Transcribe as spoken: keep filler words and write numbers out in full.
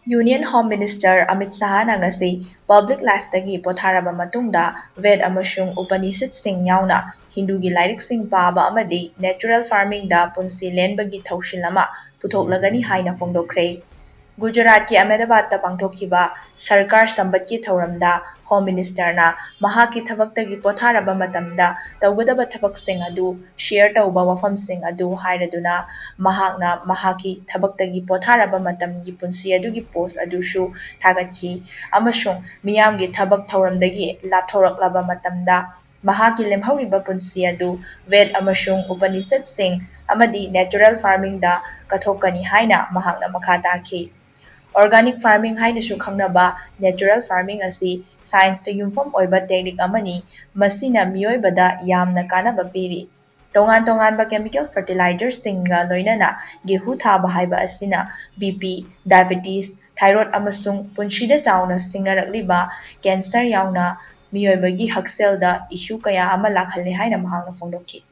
Union Home Minister Amit ꯁꯍꯥꯅ ꯉꯁꯤ public lifeꯇꯒꯤ ꯄꯣꯊꯥꯔꯕ ꯃꯇꯨꯡꯗ Ved ꯑꯃꯁꯨꯡ Upanishadꯁꯤꯡ ꯌꯥꯎꯅ ꯍꯤꯟꯗꯨꯒꯤ ꯂꯥꯏꯔꯤꯛꯁꯤꯡ ꯄꯥꯕ ꯑꯃꯗꯤ natural farmingꯗ ꯄꯨꯟꯁꯤ ꯂꯦꯟꯕꯒꯤ ꯊꯧꯁꯤꯜ ꯑꯃ ꯄꯨꯊꯣꯛꯂꯒꯅꯤ ꯍꯥꯏꯅ ꯐꯣꯡꯗꯣꯛꯈ꯭ꯔꯦ꯫ ꯒꯨꯖꯔꯥꯠꯀꯤ ꯑꯍꯃꯦꯗꯥꯕꯥꯗꯇ ꯄꯥꯡꯊꯣꯛꯈꯤꯕ ꯁꯔꯀꯥꯔ ꯁꯝꯕꯠꯀꯤ ꯊꯧꯔꯝꯗ Home Ministerꯅ ꯃꯍꯥꯛꯀꯤ ꯊꯕꯛꯇꯒꯤ ꯄꯣꯊꯥꯔꯕ ꯃꯇꯝꯗ ꯇꯧꯒꯗꯕ ꯊꯕꯛꯁꯤꯡ ꯑꯗꯨ share ꯇꯧꯕ ꯋꯥꯐꯝꯁꯤꯡ ꯑꯗꯨ ꯍꯥꯏꯔꯗꯨꯅ, ꯃꯍꯥꯛꯅ ꯃꯍꯥꯛꯀꯤ ꯊꯕꯛꯇꯒꯤ ꯄꯣꯊꯥꯔꯕ ꯃꯇꯝꯒꯤ ꯄꯨꯟꯁꯤ ꯑꯗꯨꯒꯤ post ꯑꯗꯨꯁꯨ ꯊꯥꯒꯠꯈꯤ ꯑꯃꯁꯨꯡ ꯃꯤꯌꯥꯝꯒꯤ ꯊꯕꯛ ꯊꯧꯔꯝꯗꯒꯤ ꯂꯥꯞꯊꯣꯔꯛꯂꯕ ꯃꯇꯝꯗ ꯃꯍꯥꯛꯀꯤ ꯂꯦꯝꯍꯧꯔꯤꯕ ꯄꯨꯟꯁꯤ ꯑꯗꯨ Ved ꯑꯃꯁꯨꯡ Upanishadꯁꯤꯡ ꯑꯃꯗꯤ natural farmingꯗ ꯀꯠꯊꯣꯛꯀꯅꯤ ꯍꯥꯏꯅ ꯃꯍꯥꯛꯅ ꯃꯈꯥ ꯇꯥꯈꯤ꯫ Organic farming ꯍꯥꯏꯅꯁꯨ ꯈꯪꯅꯕ natural farming ꯑꯁꯤ scienceꯇ ꯌꯨꯝꯐꯝ ꯑꯣꯏꯕ technique ꯑꯃꯅꯤ꯫ ꯃꯁꯤꯅ ꯃꯤꯑꯣꯏꯕꯗ ꯌꯥꯝꯅ ꯀꯥꯟꯅꯕ ꯄꯤꯔꯤ꯫ ꯇꯣꯉꯥꯟ ꯇꯣꯉꯥꯟꯕ chemical fertilizerꯁꯤꯡꯒ ꯂꯣꯏꯅꯅ ꯒꯦꯍꯨ ꯊꯥꯕ ꯍꯥꯏꯕ ꯑꯁꯤꯅ BP, diabetes, thyroid ꯑꯃꯁꯨꯡ ꯄꯨꯟꯁꯤꯗ ꯆꯥꯎꯅ ꯁꯤꯡꯅꯔꯛꯂꯤꯕ cancer ꯌꯥꯎꯅ ꯃꯤꯑꯣꯏꯕꯒꯤ ꯍꯛꯁꯦꯜꯗ issue ꯀꯌꯥ ꯑꯃ ꯂꯥꯛꯍꯜꯂꯦ ꯍꯥꯏꯅ ꯃꯍꯥꯛꯅ ꯐꯣꯡꯗꯣꯛꯈꯤ꯫